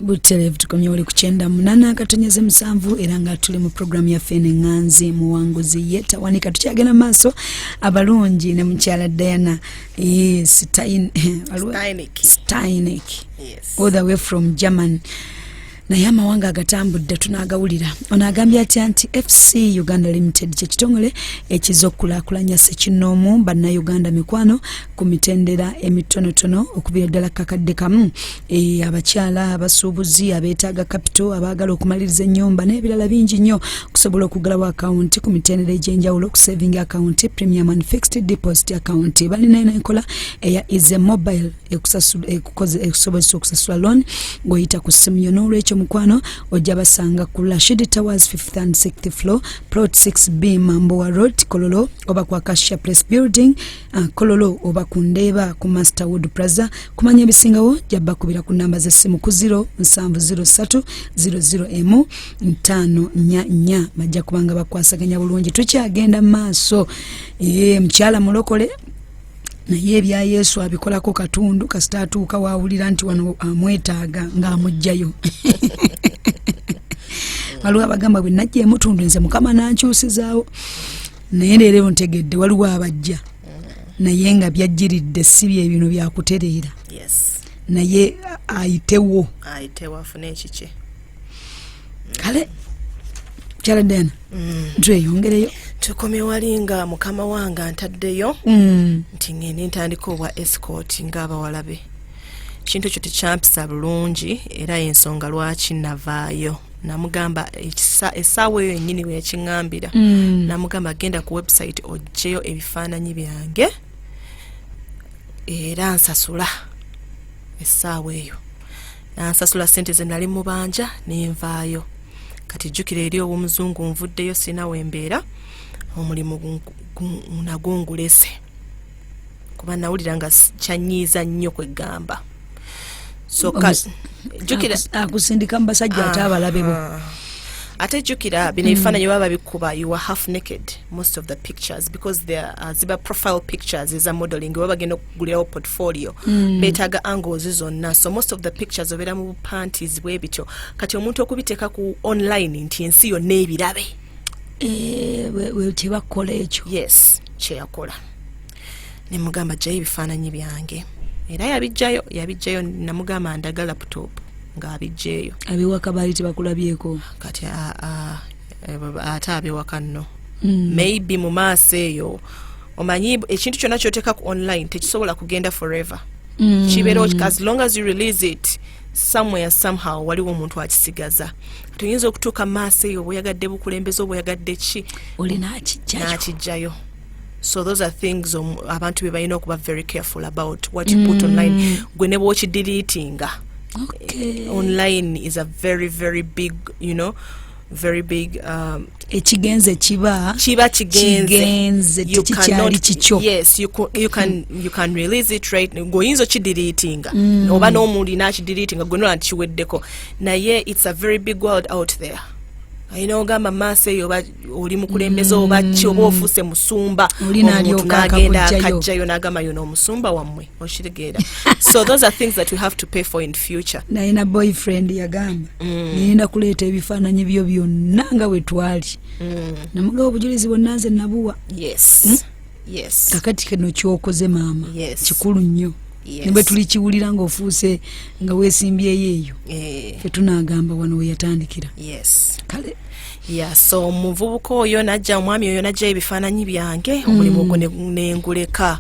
Butereevu tukomye wali ku 98.7, era nga tuli mu programu yaffe eno Eŋŋanzi Muwanguzi Ye Tawanika. Tukyagenda mu maaso abalungi ne mukyala Diana Steinicke. Steinicke, all the way from German, naye amawanga agatambudde tunaagawulira. Ono agambye atya nti FC Uganda Limited kyekitongole ekiza okukulaakulanya ssekinnoomu bannayuganda mikwano ku mitendera emitonotono okubira ddala kakadde kamu, abakyala abasuubuzi abeetaaga capital, abaagala okumaliriza ennyumba n'ebirala bingi nnyo, okusobola okuggalawo akawunti ku mitendera egy'enjawulo, ku saving account, premium and fixed deposit account. Balina enkola eya Easy Mobile ekusobozesa okusasula loan ng'oyita ku ssimu yo. N'olwekyo mukwano, ojja basanga ku Rashid Towers, 5th and 6th floor, plot 6B, Mambowa Road, Kololo, oba ku Acacia Place Building, Kololo, oba ku Ndeeba ku Masterwood Plaza. Kumanya ebisingawo, jja bakubira ku namba z'essimu ku 0703 001 544. Bajja kubanga bakwasaganya bulungi. Tukyagenda mu maaso. Mukyala mulokole, naye ebya Yesu abikolako katundu. Kasita atuuka wawulira nti wano amwetaaga, ng'amugjayo. Waliwo abagamba, "Bwe najja emutundu nze Mukama nankyusizaawo." Naye leero ntegedde waliwo abajja naye nga byajjiridde si bye bino byakutereera, naye ayitewo. Ayitewo afune ekikye. Kale kyala Diana, tweyongereyo. Tukomye wali nga mukama wange antaddeyo nti ngende ntandika obwa escort ng'abawala be. Ekintu ekyo tekyampisa bulungi, era yensonga lwaki navaayo. Namugamba essaawa eyo yennyini bwe yakiŋŋambira, namugamba, "Genda ku website oggyeyo ebifaananyi byange era nsasula." Essaawa eyo nansasula sente ze nali mubanja, nenvaayo. Kati jjukira eri ow'omuzungu, nvuddeyo, sirina wembeera, omulimu nagwo ngulese kuba nawulira nga kyanyiiza nnyo kwegamba. So jjukira Akusindika mu basajja ate abalabe bo. Ate jjukira bino ebifaananyi baba babikuba, you are half naked most of the pictures, because they are, ziba profile pictures eza modeling. Baba bagenda okugulirawo portfolio, beetaaga angles zonna, so most of the pictures obeera mu panties bwe bityo. Kati omuntu okubiteeka ku online nti ensi yonna ebirabe. Kyebakola ekyo. Yes, kyeyakola. Nemugamba, "Jjayo ebifaananyi byange," era yabijjayo, yabijjayo. Namugamba, "Ndaga laptop," ng'abijjeeyo. Abewaka baali tebakulabyeko? Kati ate abewaka nno, maybe mu maaso eyo. Omanyi ekintu kyonna kyoteeka ku online tekisobola kugenda forever. Kibeera as long as you release it somewhere, somehow waliwo omuntu akisigaza. Kati oyinza okutuuka mu maaso eyo, oba oyagadde bukulembeze, oba oyagadde ki, oli n'akijjayo. N'akijjayo. So those are things abantu be balina okuba very careful about what you put online. Gwe ne bwokideletinga, online is a very very big you know very big Ekigenze kiba kiba kigenze. Kigenze, You tekikyali kikyo. Yes, you can release it, right? Ng'oyinza okideletinga oba n'omuli n'akideletinga, gwe nola nti kiweddeko, naye it's a very big world out there. Ayina ogamba maaso eyo, oba oli mukulembeze oba ki, oba ofuuse musumba, Oli omuntu n'alyoka n'agenda akakuggyayo. Akajjayo n'agamba, "Yono omusumba wammwe." Okitegeera? So those are things that we have to pay for in future. Nalina boyfriend, yagamba, "Ngenda kuleeta ebifaananyi byo byonna nga bwe twali." Namugaba, "Obujulizi bwonna nze nabuwa." Kakati kano kyokoze, maama, kikulu nnyo. Ne bwe tulikiwulira ng'ofuuse nga weesimbyeyo eyo, ffe tunaagamba wano we yatandikira. Kale. Yeah, so omuvubuka oyo najja, omwami oyo najja ebifaananyi byange, omulimu ogwo nenguleka.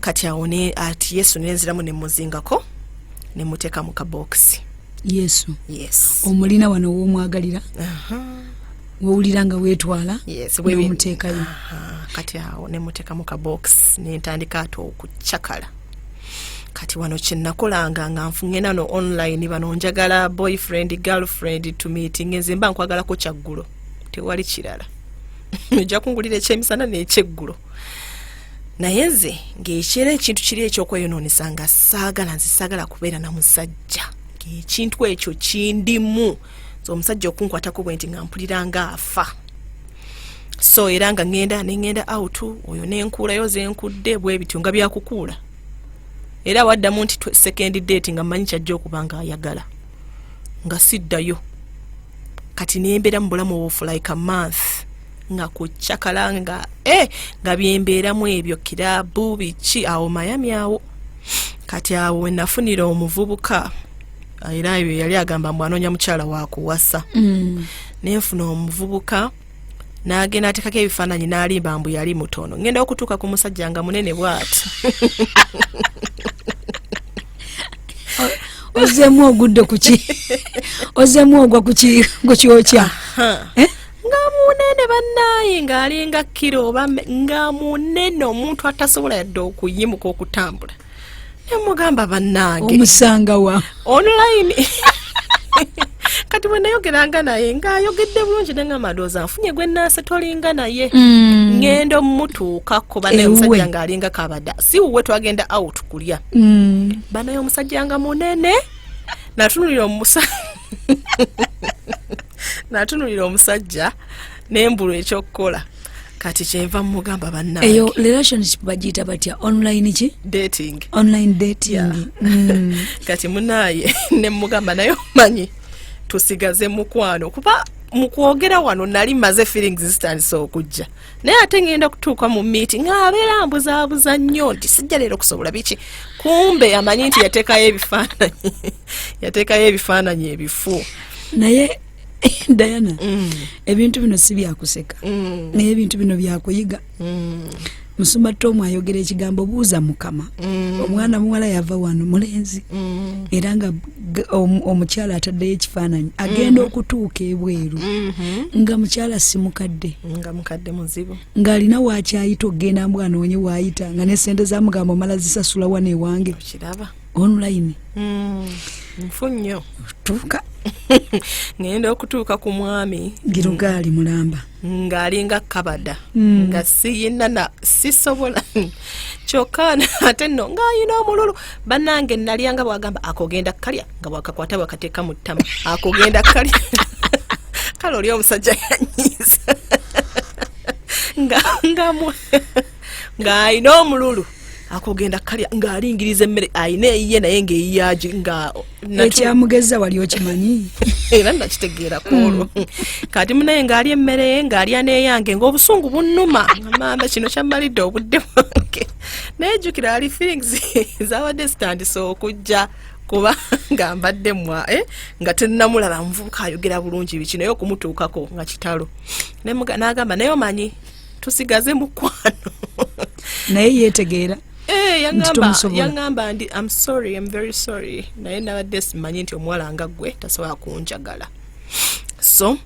Kati awo ati Yesu nenziramu nemuzingako, nemuteeka mu kabokisi. Yesu? Yes. Omulina wano w'omwagalira, wowulira nga weetwala, Yes. n'omuteekayo. Aha, kati awo nemuteeka mu kabokisi, nentandika ate okucakala. Kati wano kyenakolanga nga ngenda no online, bano njagala boyfriend, girlfriend to meeting. Nze mba nkwagalako kyaggulo, tewali kirala. Ojja kungulira ekyemisana n'ekyeggulo, naye nze ng'ekyera ekintu kiri ekyokweyonoonesa nga saagala, nze saagala kubeera na musajja ng'ekintu ekyo kindimu. Nze omusajja okunkwatako bwe nti nga mpulira nga afa. So era nga ŋŋenda neŋŋenda out oyo nenkuulayo zenkudde bwe bityo nga byakukuula. Era waddamu nti second date nga mmanyi kyajja okuba nga ayagala. Nga siddayo. Kati nembeera mu bulamu obwo for like a month, nga kucakala, nga byembeeramu ebyo, kirabu, biki awo Miami awo. Kati awo wenafunira omuvubuka, era ebyo yali agamba mbu anoonya mukyala wakuwasa. Nenfuna omuvubuka, n'agenda ateekako ebifaananyi n'alimba mbu yali mutono. Ngenda okutuuka ku musajja nga munene bw'ati. Ozeemu ogudde kuki? Ozeemu ogwa kuki ku kyokya? Eh? Nga munene bannaaye, ng'alinga kiro oba nga munene, omuntu atasobola yadde okuyimuka okutambula. Nemugamba, bannange, Omusanga wa? Online. Kati bwe nayogeranga naye ng'ayogedde bulungi, neŋamba, ndowooza nfunye gwe naase tolinga naye. Ŋŋenda omutuukako, banaye, Ewuwe. omusajja ng'alinga kabada. Si wuwe, twagenda out kulya. Banaye, omusajja nga munene. Natunulira omusajja nembulwa ekyokukola. Kati kyenva mugamba, bannange, Eyo relationship bagiyita batya? Online ki? Dating. Online dating. Yeah. Kati munaye nemugamba, naye omanyi tusigaze mukwano, kuba mukwogera wano nali maze feelings zitandise okujja, naye ate ngenda kutuuka mu meeting ng'abeera mbuzaabuza nnyo nti sijja leero kusobola biki. Kumbe amanyi nti yateekayo ebifaananyi ebifu. Naye Diana, ebintu bino si byakuseka, naye ebintu bino byakuyiga. Musumba Tomu ayogera ekigambo, buuza Mukama. Omwana muwala yava wano, mulenzi, era nga omukyala ataddeyo ekifaananyi, agenda okutuuka ebweru nga mukyala si mukadde. Nga mukadde muzibu. Ng'alina wakyayita okugenda mbu anoonye waayita, nga ne sente zamugamba omala zisasula wano ewange. Okiraba? Online. Nfu nnyo. Tuuka. Ngenda okutuuka ku mwami, Girugaali mulamba. Ng'alinga kabada, nga siyina na sisobola. Kyokka ate nno ng'ayina omululu. Bannange, nalyanga bwagamba akogenda kalya, nga bwakakwata bwakateeka mu ttama, akogenda kalya. Kale oli omusajja yanyiiza nga ng'ayina omululu, akogenda kalya, ng'alingiriza emmere ayina eyiye, naye ng'eyiyagi nga Ekyamugeza wali okimanyi? Era nakitegeera ku olwo. Kati munaye ng'alya emmere ye, ng'alya n'eyange, ng'obusungu bunnuma. Maama, kino kyammalidde obudde bwange. Naye jjukira ali feelings zabadde zitandise okujja, kuba nga mbadde mwa nga tennamulaba. Muvubuka ayogera bulungi biki, naye okumutuukako nga kitalo. N'agamba, naye omanyi tusigaze mukwano. Naye yeetegeera Eh, nti yaŋŋamba tomusobola. Yaŋŋamba ndi, "I'm sorry, I'm very sorry, naye nabadde simanyi nti omuwala nga ggwe tasobola kunjagala." So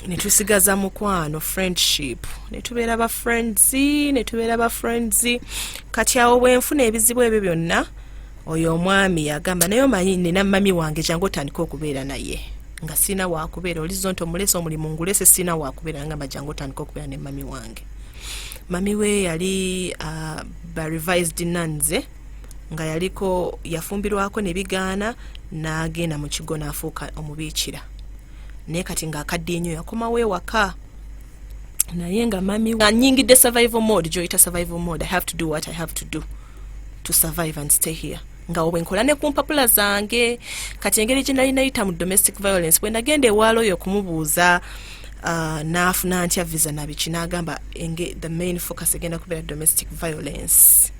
netusigaza mukwano, friendship, netubeera ba friends, netubeera ba friends. Kati awo bwenfuna ebizibu ebyo byonna, oyo omwami yagamba, naye omanyi nina mami wange, jangu otandike okubeera naye. Nga sirina wakubeera, olizo nti omulese omulimu ngulese, sirina wakubeera. Ngamba, jangu otandike okubeera ne mami wange. Mami we yali ba revised nuns, nga yaliko yafumbirwako ne bigaana, n'agenda mu kigo n'afuuka omubiikira. Naye kati ng'akaddiye nnyo, yakomawo ewaka, naye nga mami nga nyingidde survival mode, gyoyita survival mode. I have to do what I have to do to survive and stay here, nga bwe nkola ne ku mpapula zange. Kati engeri gye nali nayita mu domestic violence, bwe nagenda ewaala oyo okumubuuza, naafuna ntya visa nabiki, n'agamba the main focus egenda kubeera domestic violence,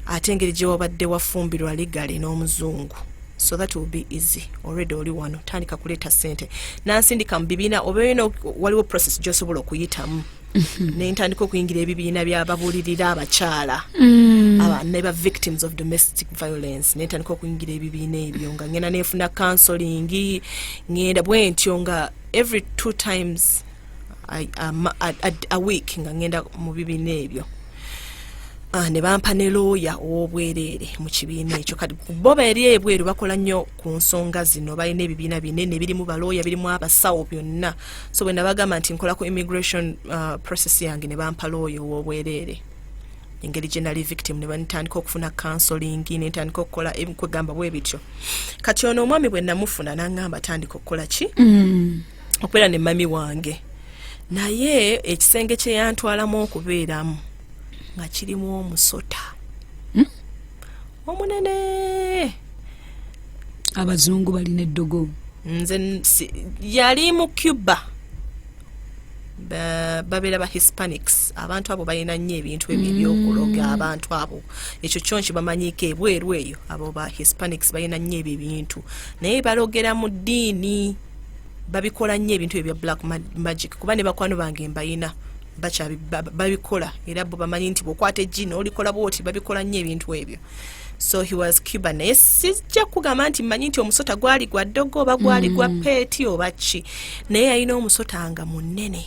ate engeri gye wabadde wafumbirwa legally n'omuzungu, so that will be easy. Already oli wano, tandika kuleeta sente. Nansindika mu bibiina oba olina, waliwo process gy'osobola okuyitamu. Nentandika okuyingira ebibiina byababulirira abakyala ne ba victims of domestic violence. Nentandika okuyingira ebibiina ebyo, nga ngenda nefuna counseling, ngenda bwe ntyo nga every two times a week nga ngenda mu bibiina ebyo. Ne bampa ne looya ow'obwereere mu kibiina ekyo. Kati bo beri ebweru bakola nnyo ku nsonga zino, balina ebibiina binene birimu balooya, birimu abasawo, byonna. So bwe nabagamba nti nkola ku immigration process yange, ne bampa looya ow'obwereere engeri gye nali victim, ne banitandika okufuna counseling, nentandika okukola kwegamba bwe bityo. Kati ono omwami bwe namufuna, naŋŋamba tandika okukola ki? Okubeera ne mami wange. Naye ekisenge kye yantwalamu okubeeramu nga kirimu omusota omunene. Abazungu balina eddogo. Nze yali mu Cuba, babeera ba Hispanics. Abantu abo balina nnyo ebintu ebyo ebyokuloga. Abantu abo ekyo kyonki bamanyiiko ebweru eyo. Abo ba Hispanics balina nnyo ebyo ebintu, naye balogera mu ddiini, babikola nnyo ebintu ebyo bya black magic, kuba ne bakwano bange mbayina babikola, era bo bamanyi nti bwokwata ejjini olikola bwoti. Babikola nnyo ebintu ebyo. So he was Cuban, naye sijja kugamba nti mmanyi nti omusota gwali gwa ddogo oba gwali gwa pet oba ki, naye yalina omusota nga munene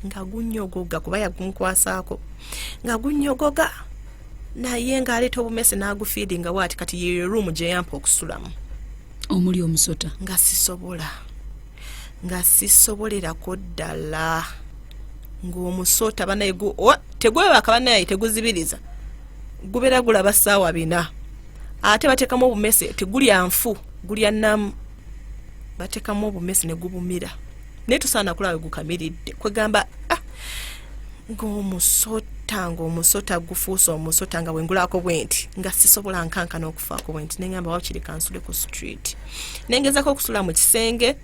nga gunyogoga, kuba yagunkwasaako nga gunyogoga, naye ng'aleeta obumese n'agufiidinga waati. Kati yeyo room gye yampa okusulamu. Omuli omusota? Nga sisobola, nga sisobolerako ddala, ng'omusota banaye tegwebaka, banaye teguzibiriza, gubeera gulaba ssaawa 4. Ate bateekamu obumese, tegulya nfu, gulya namu. Bateekamu obumese ne gubumira, naye tosaana kulaba gukamiridde. Kwegamba, ah, ng'omusota gufuuse omusota, nga bwengulako bwe nti nga sisobola, nkanka n'okufaako bwe nti. Neŋamba, wakiri kansule ku street. Nengezako okusula mu kisenge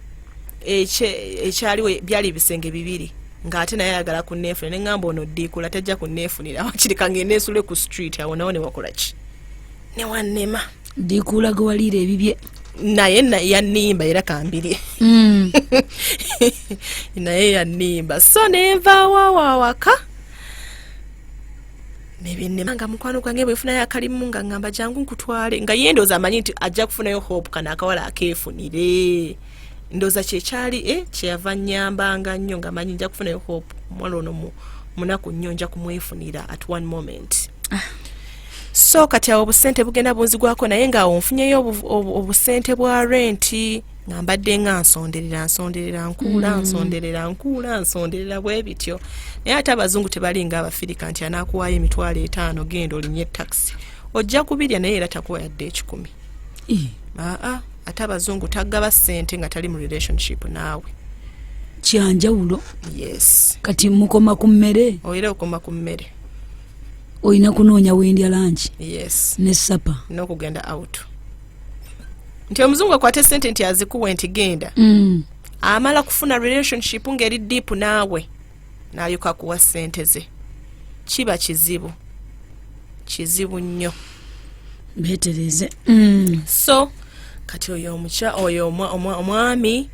ekyaliwo, byali ebisenge bibiri, ng'ate naye ayagala kunneefunira. Neŋŋamba, ono ddiikula tajja kunneefunira, wakiri kangende nsule ku street. Awo nawo newakola ki, newannema. Ddiikuula gwe waliira ebibye. Naye yannimba era kambirye. Naye yannimba, so nenvaawo awo awaka nebinema, nga mukwano gwange bwefunayo akalimu nga ngamba, "Jangu nkutwale," nga ye ndowooza amanyi nti ajja kufunayo hope, kano akawala akeefunire. Ndowooza kyekyali, kyeyava nyambanga nnyo, nga manyi nja kufunayo hope, omuwala ono munaku nnyo, nja kumwefunira at one moment. So kati awo obusente bugenda bunzigwako, naye ngaawo nfunyeyo obusente bwa renti, nga mbadde nga nsonderera, nsonderera, nkuula, nsonderera, nkuula, nsonderera, bwe bityo. Naye ate abazungu tebalinga Abafirika nti anaakuwaayo 50,000, genda olinye takisi, ojja kubirya, naye era takuwa yadde 100. Aa, ate abazungu tagaba ssente nga tali mu relationship naawe. Kyanjawulo. Yes. Kati mukoma ku mmere? Era okoma ku mmere. Olina kunoonya wendya lunch? Yes. Ne supper? N'okugenda out, nti omuzungu akwata esente nti azikuwe nti genda, amala kufuna relationship ng'eri deep naawe, n'alyoka akuwa sente ze. Kiba kizibu, kizibu nnyo. Beetereze. So kati oyo omukya oyo omwami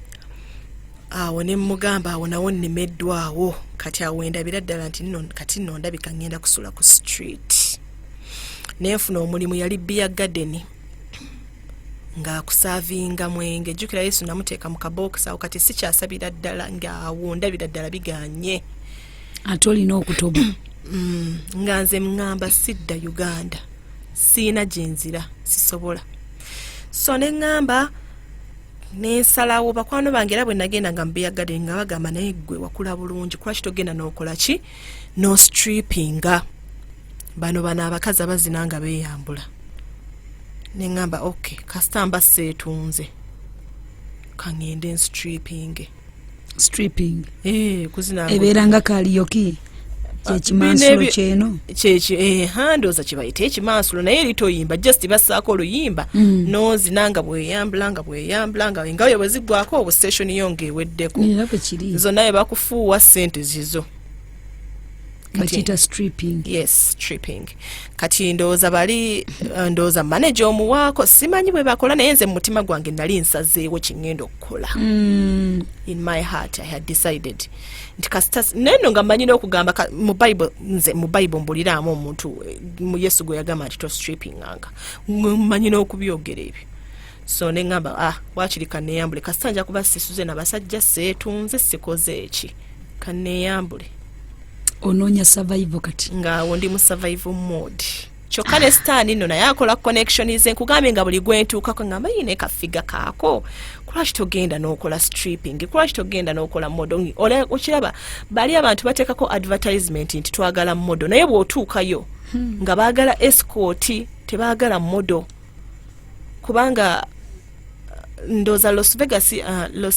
awo ne mugamba, awo nawo nnemeddwawo. Kati awo wendabira ddala nti nno kati nno ndabika ngenda kusula ku street. Nenfuna omulimu, yali beer garden, ng'akusaavinga mwenge. Jjukira Yesu namuteeka mu kabokisi awo. Kati sikyasabira ddala, ng'awo ndabira ddala biganye. Ate olina okutoba. Nga nze ŋŋamba sidda Uganda, siina gyenzira, sisobola. So ne ŋŋamba, nensalawo bakwano bange, era bwe nagenda nga mu beer garden nga bagamba, "Naye gwe wakula bulungi, kulwaki togenda n'okola ki, no strippinga?" Bano abakazi abazina nga beeyambula. Neŋŋamba, "Ok, kasita mba seetunze, kaŋŋende nstrippinge." Stripping? Eh, kuzina. Ebeera nga karaoke, kyekimansulo kyeno. Kyeki, ndowooza kyebayita ekimansulo, naye eri toyimba, just bassaako oluyimba, nozina nga bweyambula, nga bweyambula, nga engayo bwe ziggwako, obu session yo ng'eweddeko. Era bwe kiri. Zonna bye bakufuuwa sente zizo. Bakiyita stripping? Yes, stripping. Kati ndowooza bali ndowooza manager omuwaako, simanyi bwe bakola, naye nze mu mutima gwange nali nsazeewo kiŋŋenda okukola. In my heart I had decided nti kasita, naye nno nga mmanyi n'okugamba mu Bible, nze mu Bible mbuliraamu omuntu mu Yesu gwe yagamba nti tostrippinganga, mmanyi n'okubyogera ebyo. So ne ŋŋamba, "Ah, waakiri kanneeyambule, kasita nja kuba sisuze nabasajja, seetunze, sikoze eki, kanneeyambule." Onoonya survival kati. Ng'awo ndi mu survival mode. Kyokka ne sitaani nno naye akola connection ze. Nkugambye nga buli gwentuukako ngamba, "Yine kafiga kaako, kulwaki togenda n'okola stripping? Kulwaki togenda n'okola model?" Okiraba bali abantu bateekako advertisement nti twagala model, naye bw'otuukayo nga baagala escort, tebaagala model, kubanga ndowooza Las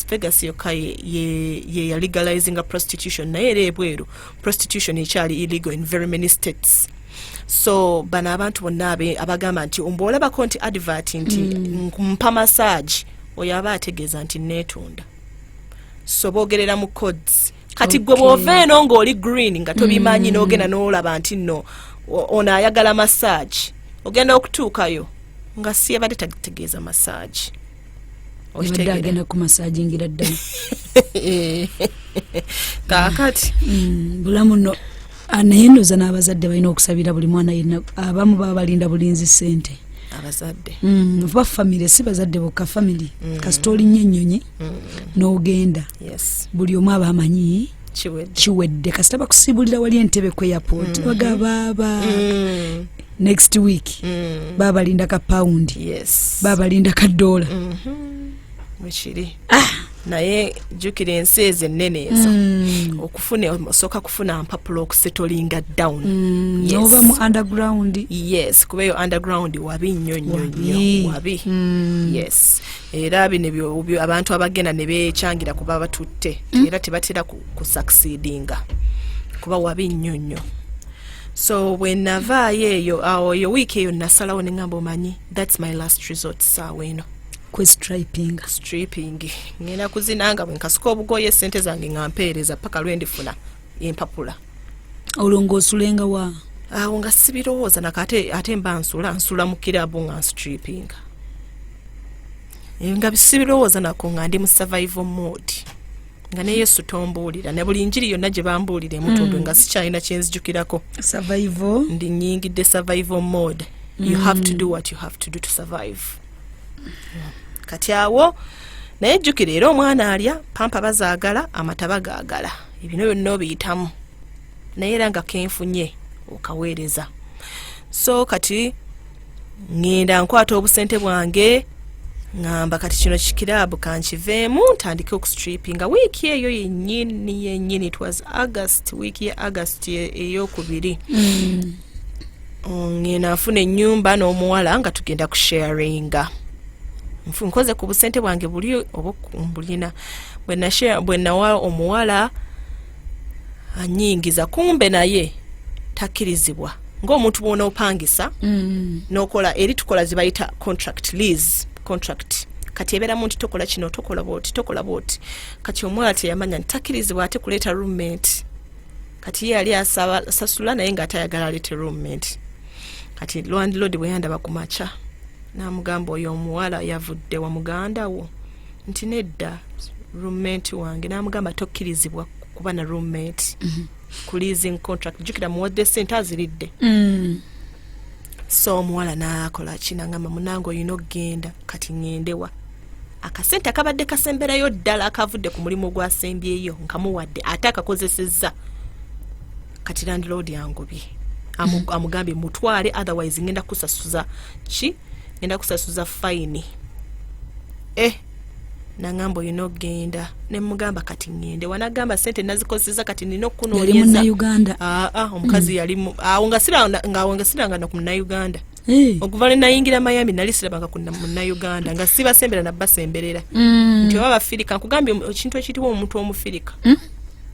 Vegas yokka ye ya legalizinga prostitution, naye era ebweru prostitution ekyali illegal in very many states. So bano abantu bonna abagamba nti mbwolabako nti advert nti mpa massage. Oyo aba ategeeza nti neetunda. So boogerera mu codes. Kati gwe bw'ova eno ng'oli green nga tobimanyi, n'ogenda n'olaba nti nno ono ayagala massage, ogenda okutuukayo nga si yabadde tategeeza massage. Yabadde Okitegeera? agenda kumasajingira ddala. Kaakati Bulamu no. Ah, naye ndooza n'abazadde balina okusabira buli mwana yenna. Abamu baba balinda bulinzi ssente. Abazadde. Oba famire, si bazadde bokka, famire. Kasita olinnya ennyonyi n'ogenda, buli omu aba amanyi kiwedde. Kiwedde. Kasita bakusiibulira wali Entebbe ku airport, bagamba baaba next week, baba balinda ka pawundi, baba balinda ka dola. Bwekiri. Naye jjukira, ensi ezo ennene ezo, okufuna, osooka kufuna mpapula okusettlinga down. Yes. Noba mu underground. Yes, kuba eyo underground wabi nnyo nnyo Wabi. nnyo, wabi. Yes, era bino abantu abagenda ne beekyangira kuba batutte, era tebatera kusucceedinga kuba wabi nnyo nnyo. So bwe navaayo eyo, awo eyo wiiki eyo nasalawo ne ŋŋamba, omanyi, that's my last resort saawa eno. Kwestripinga. Stripping. Ngenda kuzina nga bwe nkasuka obugoye, sente zange nga mpeereza paka lwendifuna empapula. Olwo ng'osulenga wa? Awo nga sibirowooza nako, ate mba nsula mu kirabu nga nstrippinga. Nga sibirowooza nako, nga ndi mu survival mode, nga ne Yesu tombuulira, ne buli njiri yonna gye bambuulira emutundwe nga sikyalina kyenzijukirako. Survival. Ndi nyingidde survival mode. You have to do what you have to do to survive. Kati awo naye jjukira era omwana alya pampa, bazaagala amata, bagaagala ebino byonna obiyitamu, naye era nga kenfunye okaweereza. So kati ŋŋenda nkwata obusente bwange, ŋŋamba kati kino kikiraabu kankiveemu, ntandike okustrippinga. Wiiki eyo yennyini yennyini, it was August, wiiki ya August eyokubiri, ŋŋenda nfuna ennyumba n'omuwala nga tugenda kusharinga. Nkoze ku busente bwange buli oba mbulina, bwe nawa omuwala anyingiza, kumbe naye takkirizibwa ng'omuntu bw'onoopangisa n'okola eri tukola zibayita contract, lease contract. Kati ebeeramu nti tokola kino, tokola bwoti, tokola bwoti. Kati omuwala teyamanya nti takkirizibwa ate kuleeta roommate. Kati ye yali asasula, naye ng'atayagala aleete roommate. Kati landlord bwe yandaba ku makya n'amugamba, "Oyo omuwala yavudde wa muganda wo?" Nti, "Nedda, roommate wange." N'amugamba, "Tokkirizibwa kuba na roommate ku leasing contract." Jjukira muwadde sente, aziridde. So omuwala n'akola ki? Nangamba, "Munange, olina okugenda." Kati ŋŋendewa? Akasente akabadde kasemberayo ddala akavudde ku mulimu ogwasembyeyo nkamuwadde, ate akakozesezza. Kati landlord angobye. Amugambye, "Mutwale, otherwise ngenda kusasuza ki? Ngenda kusasuza fine." Eh, nangamba, "Olina okugenda." Nemugamba, "Kati ŋŋende?" Wanagamba, "Sente nazikozeseza, kati nina Yali okunoonyeza." Munnayuganda? Aa, omukazi yali awo nga awo nga siranga na ku Munnayuganda. Okuva lwe nayingira Miami nali sirabanga ku Munnayuganda, nga sibasembera nabasemberera nti oba bafirika. Nkugambye ekintu ekiyitibwa omuntu omufirika,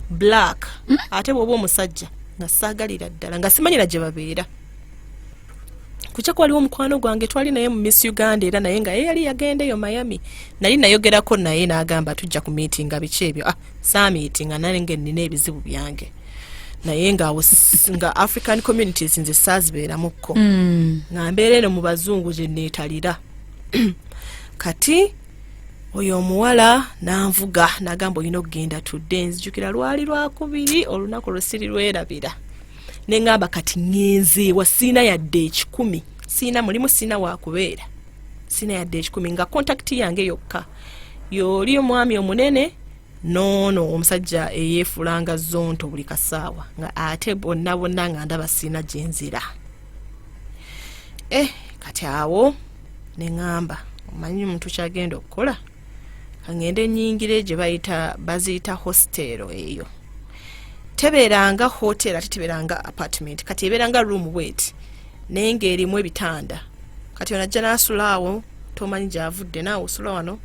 black, ate bw'oba omusajja nga saagalira ddala, nga simanyira gye babeera. Kukyako waliwo omukwano gwange twali naye mu Miss Uganda era naye nga ye yali yagenda eyo Miami, nali nayogerako naye n'agamba tujja ku meetinga, biki ebyo. Ah, saamiitinga naye nga nina ebizibu byange, naye nga awo nga African communities nze saazibeeramukko, nga mbeera eno mu bazungu gye neetalira. Kati oyo omuwala nanvuga nagamba, "Olina okugenda, tudde." Nzijukira lwali lwakubiri, olunaku lwe siri lwerabira. Neŋŋamba, "Kati ŋŋenzeewa? Siina yadde 100, siina mulimu, siina wakubeera, siina yadde 100." Nga contact yange yokka yooli omwami omunene noono omusajja eyeefuulanga zonto buli kasaawa, nga ate bonna bonna nga ndaba siina gyenzira. Eh, kati awo neŋŋamba, omanyi omuntu kyagenda okukola, kaŋŋende nyingire gye bayita, baziyita hostel. Eyo tebeeranga hotel, ate tebeeranga apartment, kati ebeeranga room bweti, naye ng'erimu ebitanda. Kati ono ajja n'asula awo, tomanyi gy'avudde, naawe osula wano.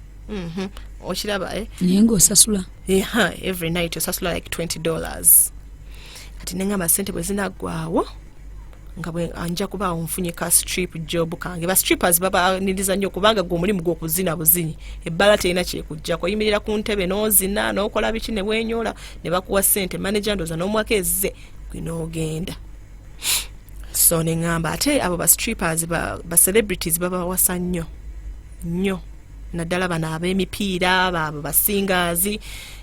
Okiraba, eh? Naye ng'osasula. Yeah, every night osasula like $20. Kati neŋŋamba sente bwe zinaggwawo. Nga bwe nja kubaawo nfunye ka strip job kange. Ba strippers babaniriza nnyo, kubanga gwe omulimu gw'okuzina buzinyi, ebbala terina kyekujjako. Oyimirira ku ntebe n'ozina n'okola biki, ne bwenyoola ne bakuwa ssente. Manager ndooza n'omuwako ezze, gwe n'ogenda. So ne ŋŋamba, ate abo ba strippers ba celebrities babawasa nnyo nnyo, naddala bano ab'emipiira, baabo ba singers.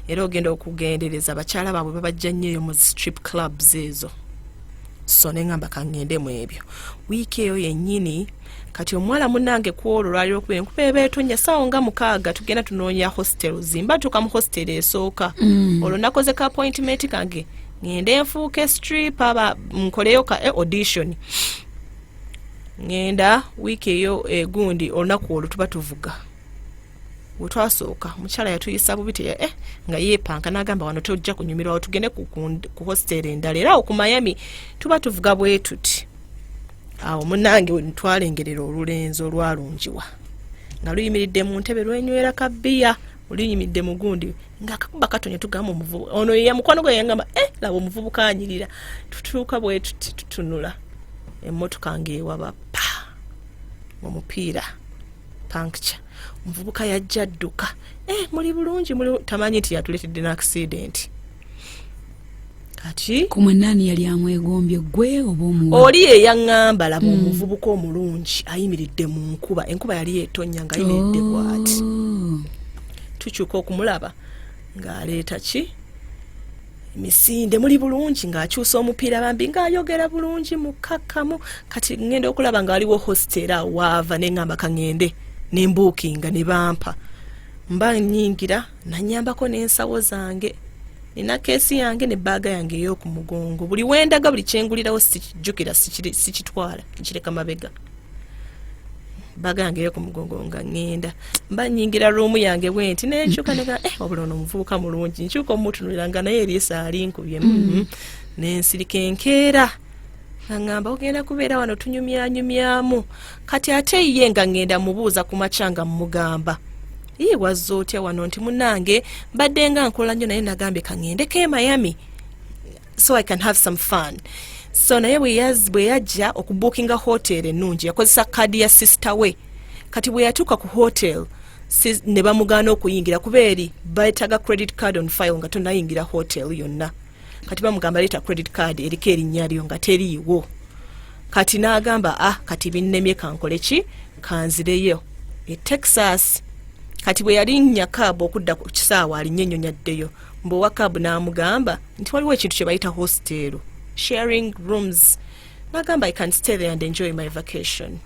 Era ogenda okugendereza, bakyala baabwe babajja nnyo eyo mu strip clubs ezo. So ne ŋŋamba, kaŋŋende mu ebyo. Wiiki eyo yennyini, kati omuwala munnange ku olwo lwali lwokuba enkuba eba etonya, saawo nga 6, tugenda tunoonya hostels. Mba tuuka mu hostel esooka, olwo nakoze ka appointment kange, ŋŋende nfuuke stripper, ba nkoleyo ka audition. Ŋŋenda wiiki eyo egundi, olunaku olwo tuba tuvuga. We twasooka, omukyala yatuyisa bubi, nga yeepanka, n'agamba, "Wano tojja kunyumirwawo, tugende ku hostel endala." Era awo ku Miami tuba tuvuga bwe tuti, awo munnange we twalengerera olulenzi olwalungiwa nga luyimiridde mu ntebe, lwenywera ka bbiya, oluyimiridde mu gundi, ng'akakuba katonye. Tugamba omuvubuka ono ye mukwano gwe, yangamba, "Laba omuvubuka anyirira." Tutuuka bwe tuti, tutunula, emmotoka ng'ewaba pa omupiira, puncture. Omuvubuka yajja adduka, "Muli bulungi?" Muli tamanyi nti yatuleetedde n'accident. Kati Ku mwennaani yali amwegombye, gwe oba omuwala? Oli ye yaŋŋamba, "Laba omuvubuka omulungi ayimiridde mu nkuba." Enkuba yali etonya, nga ayimiridde bw'ati. Tukyuka okumulaba ng'aleeta ki emisinde, "Muli bulungi?" Ng'akyusa omupiira, bambi ng'ayogera bulungi mukkakkamu. Kati ŋŋenda okulaba nga waliwo hostel awo waava, neŋŋamba kaŋŋende nembookinga, ne bampa. Mba nnyingira, nanyambako n'ensawo zange, nina case yange ne bag yange ey'oku mugongo. Buli wendaga, buli kyengulirawo sikijjukira, sikitwala, nkireka mabega. Bag yange ey'oku mugongo, nga ŋŋenda. Mba nnyingira room yange bwenti, nenkyuka nega, "Wabula ono omuvubuka mulungi." Nkyuka omutunulira, nga naye eriiso alinkubye. Nensirika. Enkeera nga ŋŋamba, "Ogenda kubeera wano tunyumyanyumyamu." Kati ate ye nga ŋŋenda mubuuza ku makya, nga mugamba, "Iye, wazza otya wano?" Nti, "Munnange, mbadde nga nkola nnyo, naye nagambye kaŋŋendeko e Miami so I can have some fun." So naye bwe yajja okubookinga hotel ennungi, yakozesa kaadi ya sister we. Kati bwe yatuuka ku hotel, ne bamugaana okuyingira, kuba eri beetaga credit card on file nga tonayingira hotel yonna. Kati bamugamba, "Leeta credit card eriko erinnya lyo," nga teriiwo. Kati n'agamba, "Ah, kati binnemye, kankole ki? Kanzireyo e Texas." Kati bwe yalinnya cab okudda ku kisaawe, alinnya ennyonyi addeyo, mbweowa cab n'amugamba nti waliwo ekintu kye bayita hostel, sharing rooms. N'agamba, "I can stay there and enjoy my vacation."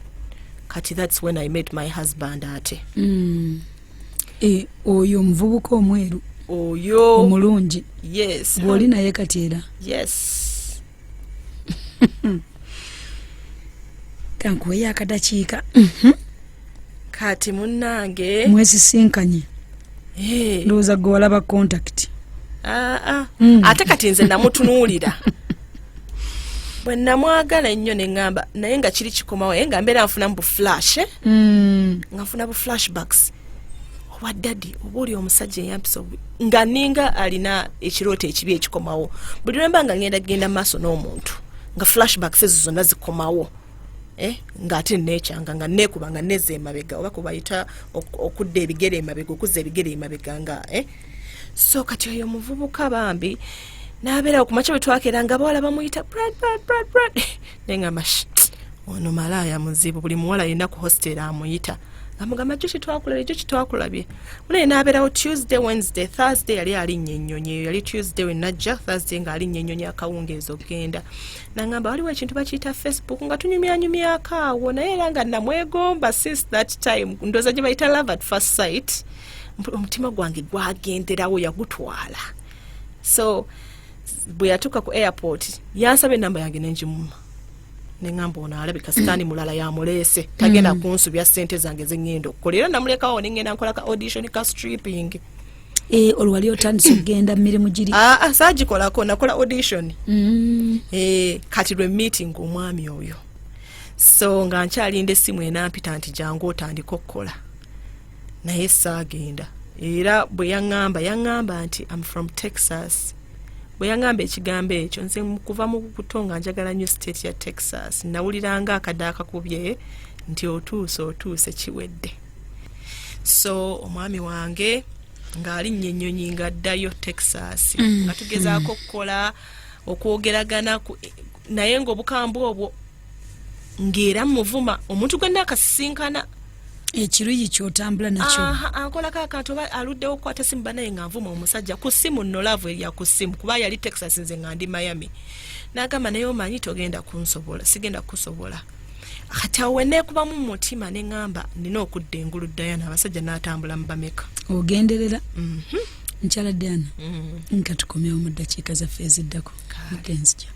Kati that's when I met my husband ate. Oyo omuvubuka omweru? Oyo. Omulungi? Yes. Bw'oli naye kati era? Yes. Kankuweyo akadakiika. Kati munnange, Mwesisinkanye? Ndowooza gwe walaba contact. Ah, ah. Ate kati nze namutunuulira, bwe namwagala ennyo, ne ŋŋamba naye nga kiri kikomawo, naye nga mbeera nfunamu bu flash, eh? Nga nfuna bu flashbacks, oba daddy, oba oli omusajja eyampisa obubi, nga ninga alina ekirooto ekibi ekikomawo. Buli lwemba nga ngenda genda maaso n'omuntu, nga flashbacks ezo zonna zikomawo, eh? Ng'ate neekyanga, nga neekuba, nga nezza emabega, oba kubayita okudda ebigere emabega, okuzza ebigere emabega nga, eh? So kati oyo omuvubuka bambi n'abeerawo. Ku makya bwe twakeera, nga abawala bamuyita, "Brad, Brad, Brad, Brad." Neŋŋamba, "Ono malaaya muzibu." Buli muwala yenna ku hostel amuyita, amugamba, "Jjo kitwakulabye, jjo kitwakulabye." Munaye n'abeerawo Tuesday, Wednesday, Thursday. Yali alinnya ennyonyi eyo, yali Tuesday we najja, Thursday ng'alinnya ennyonyi akawungeezi okgenda. Naŋŋamba waliwo ekintu bakiyita Facebook, nga tunyumyanyumyako awo, naye era nga namwegomba since that time. Ndowooza gye bayita love at first sight. Omutima gwange gwagenderawo, yagutwala. So bwe yatuuka ku airport, yansaba enamba yange, nenjimuma. Neŋŋamba, "Ono alabika sitaani mulala yamuleese, tagenda kunsubya ssente zange zeŋŋenda okukola." Era namulekawo, neŋŋenda nkola ka audition ka stripping. Olwo wali otandise okugenda mu mirimu giri? Ah, ah, saagikolako, nakola audition. Kati lwe meeting omwami oyo, so nga nkyalinda essimu enampita nti jangu otandike okukola, naye saagenda. Era bwe yaŋŋamba nti, "Am from Texas." Bwe yaŋŋamba ekigambo ekyo, nze kuva mu buto nga njagala nnyo state ya Texas. Nawuliranga akadde akakubye nti otuuse, otuuse, kiwedde. So omwami wange ng'alinnya ennyonyi ng'addayo Texas, nga tugezaako okukola okwogeragana naye ng'obukambwe obwo ng'era muvuma omuntu gwe naakasisinkana. Ekiruyi kyotambula nakyo. Aha, ankolako akantu oba aluddewo okukwata simu, banaye nga nvuma omusajja ku simu. Nno love erya ku simu, kuba yali Texas, nze nga ndi Miami. N'agamba, "Naye omanyi togenda kunsobola, sigenda kusobola." Kati awo weneekubamu mu mutima ne ŋŋamba nina okudda engulu. Diana, abasajja n'atambula mu bameka? Ogenderera. Nkyala Diana, nka tukomewo mu ddakiika zaffe eziddako. Mugenzija.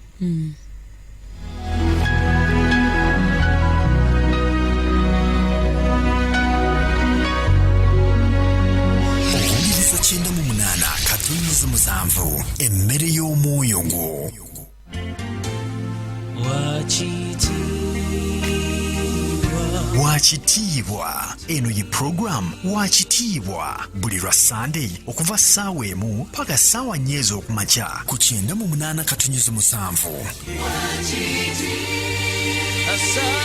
Owuliriza 98.7, emmere y'omwoyo gwo. Wakitiibwa. Wakitiibwa. Eno ye puroguramu Wakitiibwa, buli lwa Sande okuva ssaawa 1 paka ssaawa 4 ez'okumakya ku 98.7. Asa.